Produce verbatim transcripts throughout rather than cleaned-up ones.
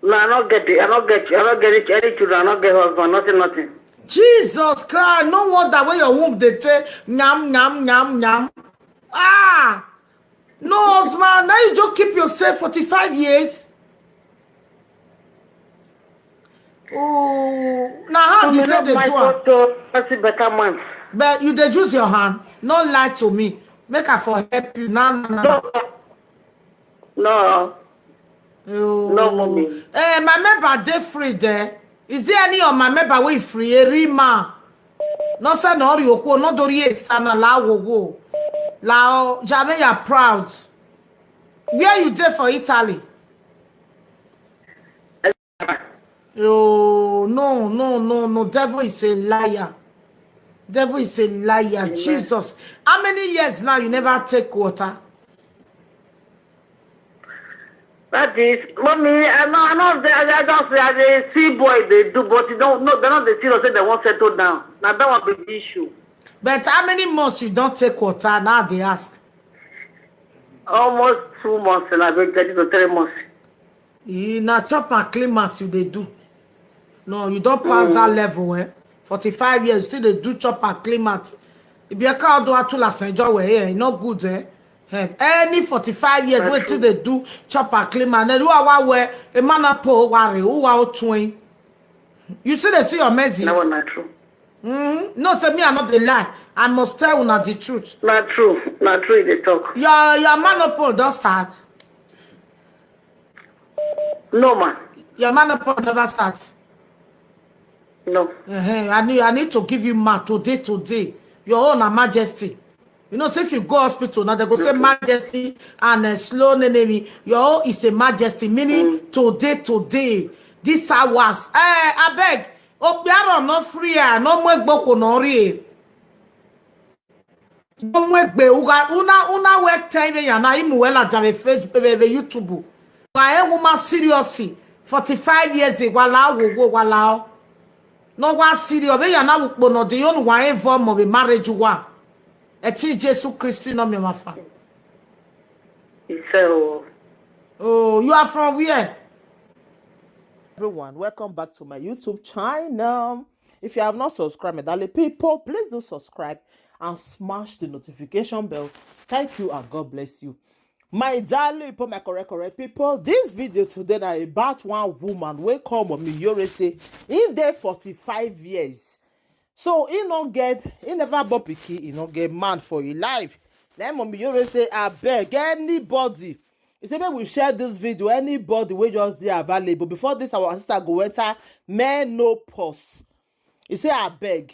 No, I no get it. I no get. I no get it. Any children? I no get husband. Nothing. Nothing. Jesus Christ, no wonder where your womb dey take nyam nyam nyam nyam. Ah, no husband. Now you just keep yourself forty-five years. Oh, now how did you dey do am? To see better months. But you dey use your hand. No lie to me. Make I for help you. Now, now, now. No. No. Oh. No, mommy. Eh, my member dey free there. Is there any of my member wey free? A real man. No say no ori oko, no dori e sana la wogo. La o, Jabe, you are proud. Where you dey for Italy? Oh, no, no, no, no. Devil is a liar. Devil is a liar. Jesus. How many years now you never take water? That is, mommy, I know, I know, I, I just, I dey see boy they do, but you don't, no, they're not the serious, say they won't settle down. Now that one be the issue. But how many months you don't take water? Now they ask. Almost two months, and I been getting to three months. E na chop and clean mouth you dey do. No, you don pass that level, eh? Forty-five years, you still dey do chop and clean mouth. If you can't do atula senjo we here, e no good, eh? Eh, any forty-five years, That's wait till true. They do chop and clean mouth. Then you are where a man up po worry, who are twin. You see, they see your message. That one not true. Mm-hmm. No, say me, I not dey lie. I must tell una the truth. Not true. Not true. They talk. Your your man up po don start. No, man. Your man up po never start. No. Uh-huh. I need I need to give you ma today today. Your own na majesty. You know, say if you go hospital now, they go say majesty and uh, slow name. Your own is a majesty, meaning today today. This hours. Eh, I beg. Obiaro no free, ah, no more gboko no real. No more gbe uga una una work time ya na imu wela jare Facebook, eh, eh, YouTube. Wa e woman seriously. Forty-five years, eh, wala wo wo wala o. No wa serious. Be ya na wukpo no de yon wa involve mo be marriage wa. E ti Jesus Christ no me mafa. He said, oh, Oh, you are from where? Everyone, welcome back to my YouTube channel. If you have not subscribed, my darling people, please do subscribe and smash the notification bell. Thank you and God bless you. My darling people, my correct, correct people, this video today na about one woman wey call Mommy Yore say in dey forty-five years. So he no get, he never born pikin, he no get man for his life. Then Mommy Yore say, "Abeg, anybody." He say, "Make we share this video. Anybody wey just dey available before this our sister go enter menopause." He say, "Abeg,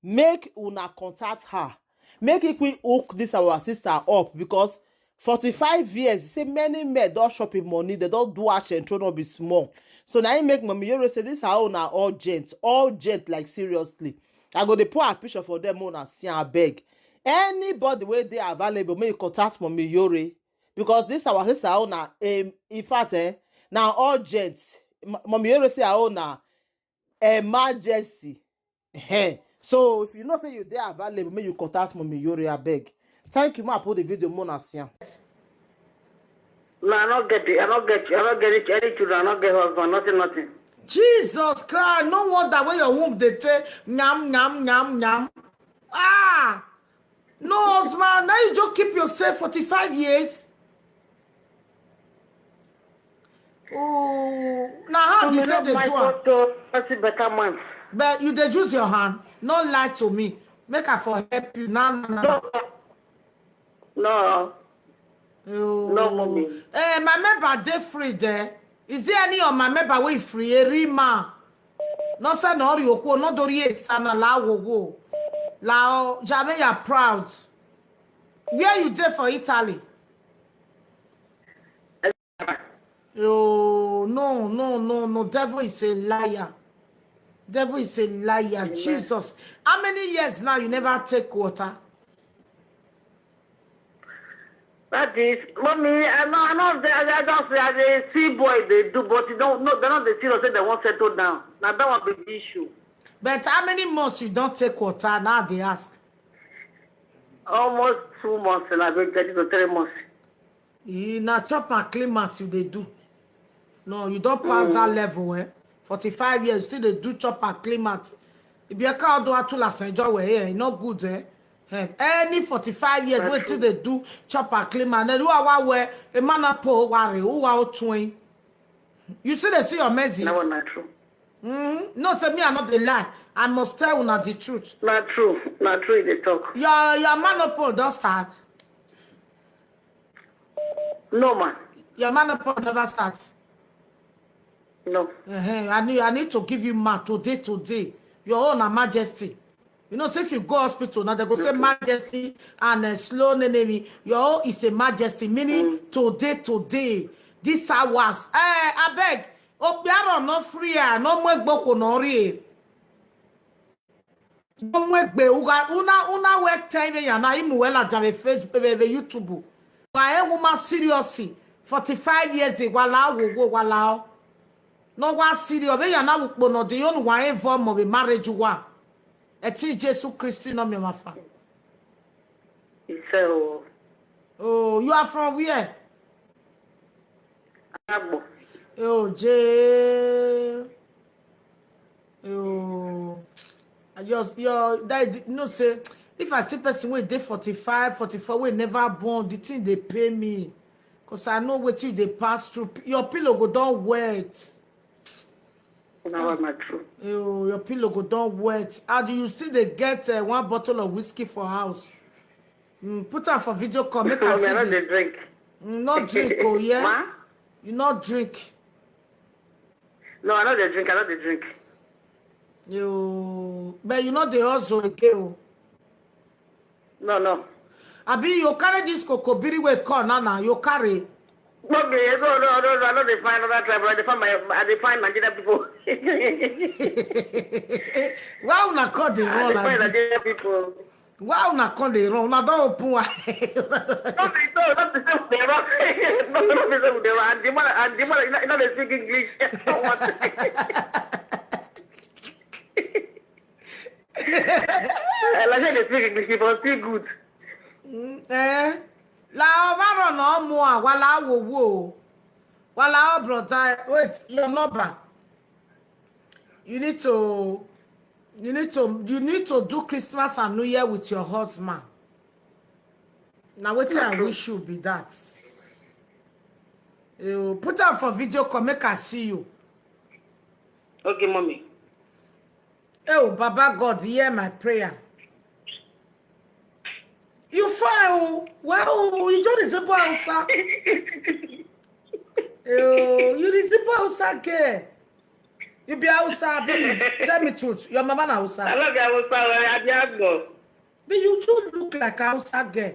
make una contact her. Make he quick hook this our sister up because forty-five years, he say many men don chop him money, they don do ash and throw no be small." So na him make Mommy Yore say this her own na urgent, urgent, like seriously. I go dey put her picture for them, una see, abeg. Anybody wey dey available, make you contact Mommy Yore because this our sister own na, um, in fact, eh, na urgent. M- Mommy Yore say her own na emergency. Eh, so if you know say you dey available, make you contact Mommy Yore, abeg. Thank you, ma. Put the video, mona sian. No, I not get it. I not get. I not get it. Any children? I not get husband. Nothing. Nothing. Jesus Christ, no wonder where your womb they take nyam nyam nyam nyam. Ah, no husband. Now you just keep yourself forty-five years. Oh, now how did you take the My do am? Photo, I see better months. But you dey use your hand. No lie to me. Make I for help you. Now, now, now. No. No. Oh. No, mommy. Eh, my member dey free there. Is there any of my member wey free? A real man. No say no ori oko, no dori e sana la wogo. La o, Jabe, you are proud. Where you dey for Italy? Oh, no, no, no, no. Devil is a liar. Devil is a liar. Jesus. How many years now you never take water? That is, mommy, I know, I know, they, I just, I dey see boy they do, but you don't know, they're not the serious, say they won't settle down. Now that one be the issue. But how many months you don't take water? Now they ask. Almost two months, and I've been getting to three months. E na chop and clean mouth you dey do. No, you don pass that level, eh? Forty-five years, still dey do chop and clean mouth. If you can't do Atula Saint John, eh, e no good, eh? Eh, any forty-five years, wait till they do chop and clean mouth. Then who are where a man up, who are who are twin. You see, they see your message. That one not true. Mm-hmm. No, say me, I not dey lie. I must tell una the truth. Not true. Not true. They talk. Your your man up don start. No, man. Your man up never start. No. Uh-huh. I need I need to give you man today, today. Your own na majesty. You know, say if you go hospital now, they go say majesty and uh, slow enemy. Your own is a majesty, meaning today, today. This hours. Eh, I beg. Obiaro no free, ah, no more gboko no re. No more gbe uga una una work time ya na imu wela jare Facebook, eh, eh, YouTube. Wa e woman serious. Forty-five years, eh, wala wo wo wala o. No wa serious. Be ya na wo po no de yo no wa e form of a marriage wa. E ti Jesu Christ no me ma fa. He said, oh, Oh, you are from where? Agbo. Oh, J. Oh, I just your that you know say if I see person wey dey forty-five, forty-four, wey never born, the thing dey pay me. Cause I know wetin you dey pass through. Your pillow go don wet. That one not true. Oh, your pillow go don wet. How do you still dey get uh, one bottle of whiskey for house? Mm, put am for video call, make I Mommy, see I not the dey drink. Mm, no drink, oh yeah. Ma? You no drink. No, I not dey drink. I not dey drink. You, but you no dey hustle again, oh. No, no. Abi you carry this kokobiri wey call now, now you carry. Okay, no, no, no, no. I know they find another tribe. I dey find my, I dey find Nigerian people. Why una call dey I run dey like find this? Nigerian people. Why una call dey run? Una don open one. No, be so. Not the same with the rock. No, not the same with the rock. And the man, and the man, you know, you know they speak English. I like how they speak English. It was still good. Mm, eh? La ọba run no more. Wala wo wo. Wala oh, brother. Wait, your number. You need to, you need to, you need to do Christmas and New Year with your husband. Now, what I wish you be that. You put up for video call, make I see you. Okay, mommy. Oh, Baba God, hear my prayer. You fine, oh. Well, oh, you just resemble Hausa. Oh, you resemble Hausa girl. You be Hausa, abi? Tell me truth. Your mama na I Hausa. Love you, Hausa. I be Agbo. But you too look like Hausa girl.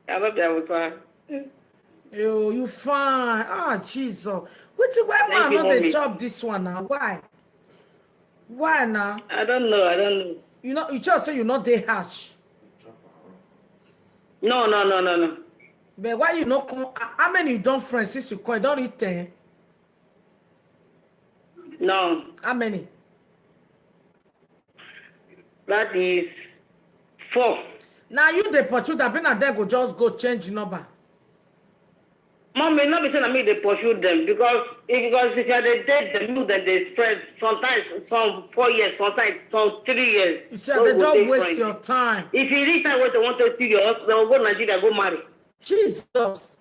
I love you, Hausa. You, you fine. Ah, Jesus. Wetin why Thank man you, no dey mommy. Chop this one now? Why? Why now? I don't know. I don't know. You know, you just say you no dey harsh. No, no, no, no, no. But why you no come? How many you don friends since you come? You don reach ten? No. How many? That is four. Now you dey pursue that, be na dem go just go change number. Mommy, not be saying me they pursue them because because if you dey date them, you then they spread sometimes some four years, sometimes some three years. You see, No they go don't dey waste friends. Your time. If you reach time when they want to see you, they will go Nigeria, go marry. Jesus.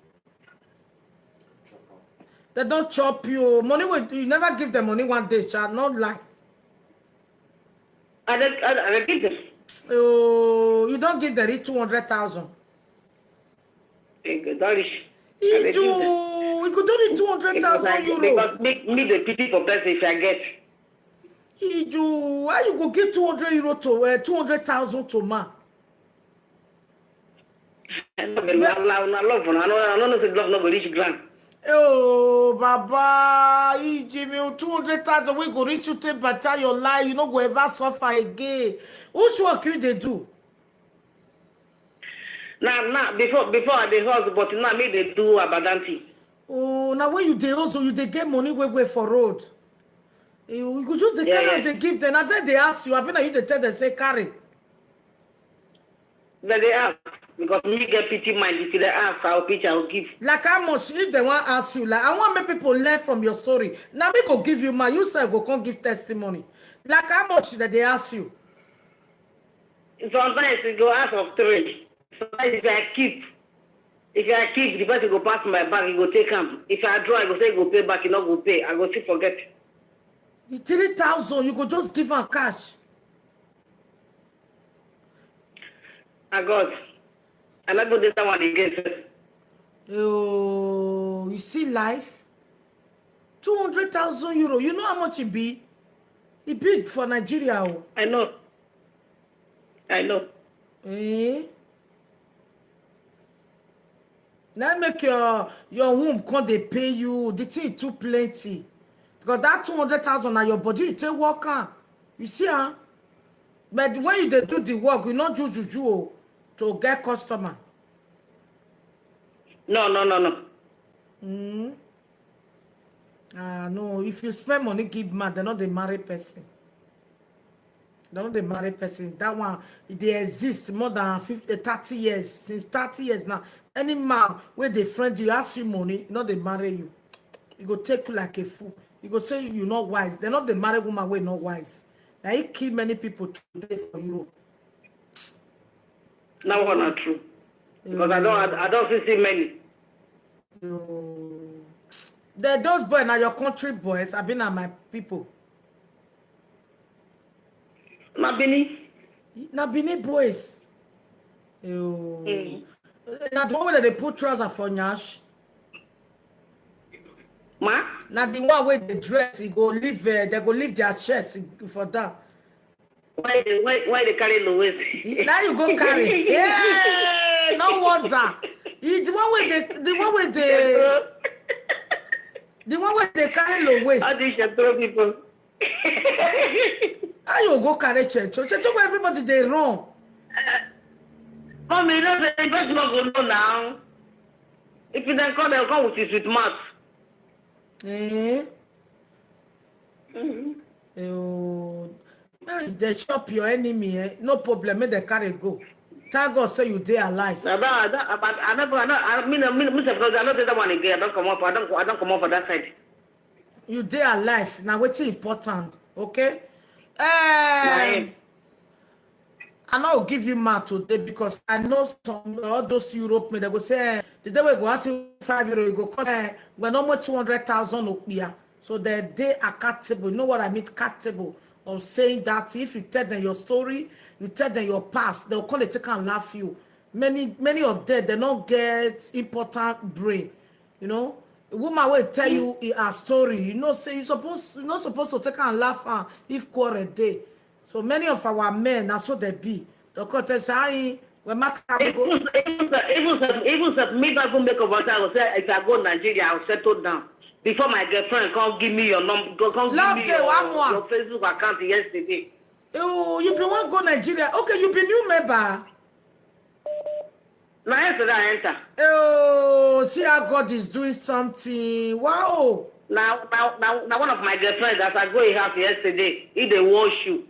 They don't chop you. Money will, you never give them money one day, child. Not lie. I don't, I, I don't give them. Oh, you don't give them two hundred thousand. They go down rich. He I dey give them. do. He could do the two hundred Because I, thousand euro. Because me, me the pity for person if I get. He do. Why you go give two hundred euro to uh, two hundred thousand to man? I love you. Love, love, love, love. I know, I know, say love not go reach ground. Oh, Baba, he Jimmy, two hundred thousand we go reach you take better your life. You no go ever suffer again. Which work you dey do? Now, now, before, before I dey hustle, but now me they do abadanti. Oh, now when you dey hustle, you dey get money wey wey for road. You, you go just dey Yeah, carry yeah. and dey give them. And then they ask you, I mean, you dey tell them say carry. Dem dey ask, because me get pity mind. If you dey ask, I will pitch, I will give. Like how much if they want ask you? Like, I want make people learn from your story. Now me go give you man, you sef go come give testimony. Like how much that they ask you? Sometimes you go ask of three. Sometimes if I keep, if I keep, the person go pass my back, he go take am. If I draw, I go say he go pay back, he no go pay. I go still forget. The three thousand, you go just give am cash. I got. I no go do that one again. Sir. Oh, you see life? Two hundred thousand euro. You know how much it be? It big for Nigeria. Oh. I know. I know. Eh? Now make your your womb come they pay you. The thing too plenty. Because that two hundred thousand na your body you take work am. You see, huh? But when you dey do the work, you no do juju o, to get customer. No, no, no, no. Mm. Ah, no, if you spend money give man, they no dey marry person. They no dey marry person. That one, e dey exist more than fifty, thirty years. Since thirty years now, any man wey dey friend you, ask you money, no dey marry you. E go take you like a fool. E go say you not wise. They no dey marry woman wey not wise. Na e kill many people today for Europe. That one na true. Because I don't, I, I don't see, see many. Oh. The, those boys na your country boys. I been are my people. Na Benin. Na Benin boys. Oh. Mm. Na the one wey dey put trouser for nyash. Ma? Na the one wey dey dress, e go leave, uh, they go leave their chest for down. Why they, why, why they carry low waist? Now you go carry. Yeah, no wonder. E, the one wey dey, the one wey dey, the one wey dey carry low waist. All these Shetro people. How you go carry Checho? Checho wey everybody dey run. Mommy, you know, the person not go know now. If you don't come, they'll come with his with mouth. Eh? Mm-hmm. Oh, man, they chop your enemy, eh? No problem, make they carry go. Thank God say you dey alive. I don't, I don't, I, I never, I don't, I mean, I mean, Mister Flores, I don't take that one again. I don't come up. I don't, I don't come up for that side. You dey alive. Now what's important, okay? Um, Right. I no go give you man today because I know some all those Europe men, they go say, eh, the day we go ask you five euro, you go come, eh, we're no more two hundred thousand okpia. So they, they are catable. You know what I mean? Catable of saying that if you tell them your story, you tell them your past, they'll come and take and laugh you. Many, many of them, they don't get important brain. You know, a woman will tell you i- her story. You know, say you supposed, you're not supposed to take and laugh her if quarrel day. So many of our men are so they be. The court say, "Aye, when my car go." Even, even, even, even if me don't even make up for that, I will say, if I go Nigeria, I'll settle down. Before my girlfriend come give me your number, come give Love me the your, one, one. your Facebook account yesterday. Oh, you been one go Nigeria. Okay, you been new member. Now yesterday I enter. Oh, see how God is doing something. Wow. Now, now, now, now one of my girlfriends, as I go in house yesterday, he dey watch you.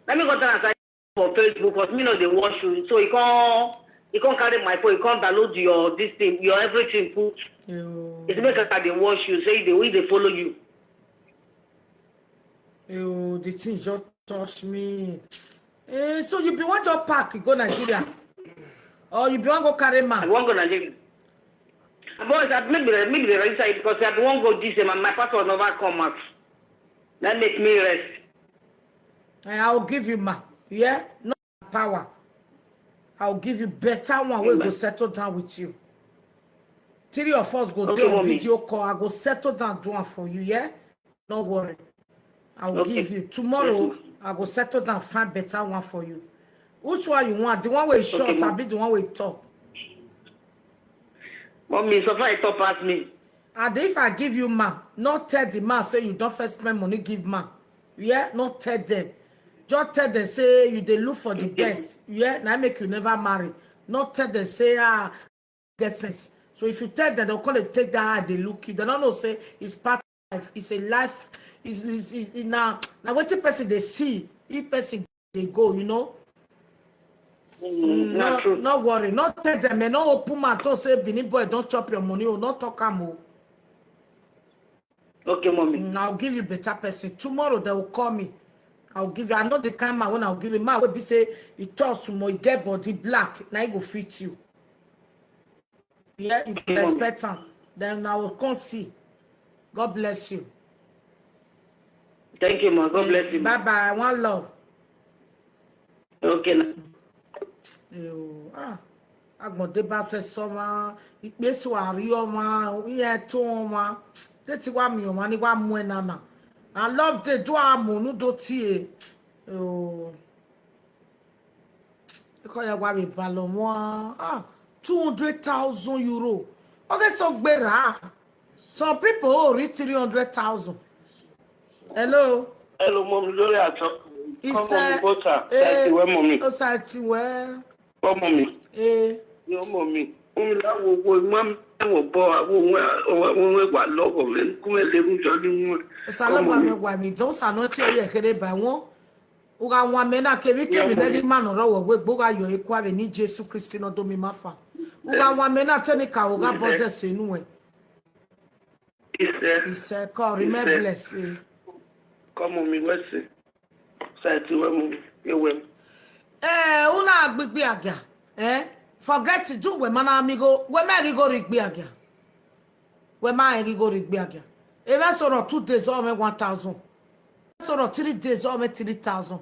Let me go tell am say for Facebook, cause me no dey watch you. So he come, he come carry my phone, he come download your this thing, your everything. Put Oh, it's make I dey watch you. Say they, they follow you. Oh, the thing just touch me. Eh, so you be one job pack, you go Nigeria, or you be one go carry I man? won't go Nigeria. Boys, I maybe maybe they register it because I won't go this and my passport never come out. That make me rest. Eh, I will give you man. Yeah, no power. I will give you better one. We go Amen. Settle down with you. Three of us go Okay, do a mommy. Video call. I go settle down do one for you. Yeah, no worry. I will Okay. Give you tomorrow. Yes, I go settle down find better one for you. Which one you want? The one wey short, ma. I be the one wey talk. Mommy, so far it top pass me. And if I give you man, not tell the man say you don't first spend money give man. Yeah, not tell them. Just tell them say you dey look for the best. Yeah, now make you never marry. Not tell them say ah get sense. So if you tell them, they'll come and take that eye they look you. They don't know say it's part of life. It's a life. It's, it's, it's, it's now now what the person they see, if person they go, you know. Mm, na no, true. No worry. No tell them. Eh, no open mouth. Don't say Benin boy don't chop your money. Oh, not talk am. Oh. Okay, mommy. Mm, I'll give you better person. Tomorrow they will call me. I'll give you. I know the kind man when I'll give you. Man will be say he talks more. He get body black. Now he go fit you. Yeah, you Mommy. Respect him. Then I will come see. God bless you. Thank you, ma. God bless you. Bye bye. One love. Okay, na. Eyo, ah, agbọ̀ndé bá fẹ́ sọ ma, ìpè sọ àrí ọmọ, ìyẹn tó ọmọ, tètè wá mi ọmọ ní wá mú ẹ nana. I love the do àmúnú do tí e. Eyo, ikọ̀ yẹn wá mi balọ̀ wọn, ah, two hundred thousand euro. Okay, so gbéra. Some people owe reach three hundred thousand. Hello. Hello, mommy. Lórí àtọ. He Come, said, mommy, go to her. eh, Thank you, well, mommy. Ó ṣáà ti wẹ́. Come, mommy. Eh, Yo, mommy. Mommy, that will go. Mom, I will boy. I will wear. I will wear. What love of it? Come and live with Johnny. Salama me wa mi don sa no ti o ye kere ba won. Uga wa me na kebi kebi ne gi ma no ro wo gbo ga yo e kwa be ni Jesu Kristi no do mi ma fa. Uga wa me na teni ka uga boze se nu e. He said, He said, "Come, remember bless." Eh. Come, mommy. What's it? Say to well, mommy. You well. Eh, una gbigbi aga. Eh? Forget to do we mana amigo. We me go rigbi aga. We ma eri go rigbi aga. E me sọ̀rọ̀ two days o me one thousand. Sọ̀rọ̀ three days o me three thousand.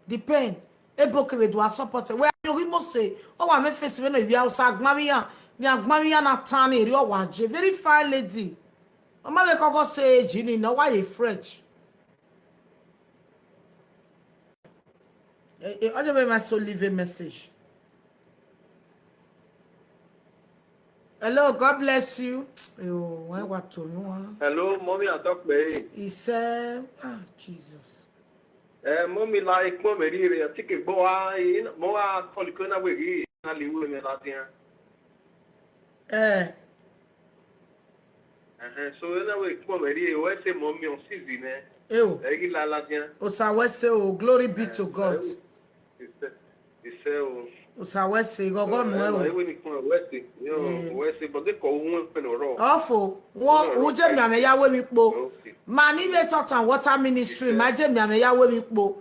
The pain. E bo ke we do a support. We yo mo se. O wa me face we no bi a sa gba mi ya. Ni agba mi ya na tan eri o wa je. Very fine lady. O ma we koko say age ni no wa ye French. Eh, eh, ojo be ma so leave a message. Hello, God bless you. Yo, why what to you? Hello, mommy, I talk, babe. He said, ah, Jesus. Eh, mommy, like, mommy, really, I think it boy, mo a call it when I will read. I live with me, Latin. Eh, Uh-huh. So, anyway, mommy, really, where say mommy on season, eh? ew. Egi la Latin. Osa we say, oh, glory be to God. He said, he said, oh. Osa we say, go go no e o. When you come, where say, you know, where say, but they call one pen or wrong. Ofo, won uje mi ame ya we mi po. Okay. Mani be salt and water ministry, ma je mi ame ya we mi po.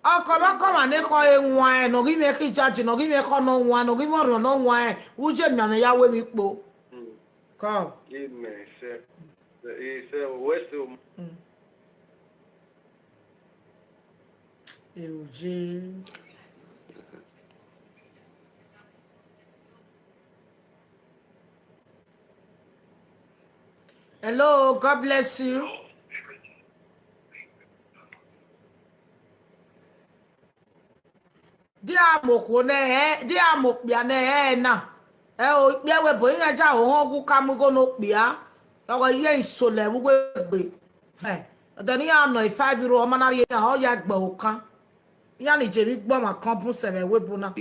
Oko ba ko ma ne ko e nwa e, no gi me ki jaji, no gi me ko no nwa, no gi mo ro no nwa e. Uje mi ame ya we mi po. Mm. Ko. Amen, sir. He said, where say, Uje. Hello, God bless you. Di amoko ne he, di amokpia ne he na. E o kpia we bo ina ja o ho gu ka mu go no kpia. O go ye isole wu we gbe. He. Odo ni ya no five euro o ma na ri ya o ya gbe o kan. Ya ni je mi gbo ma kan bun se we bu na.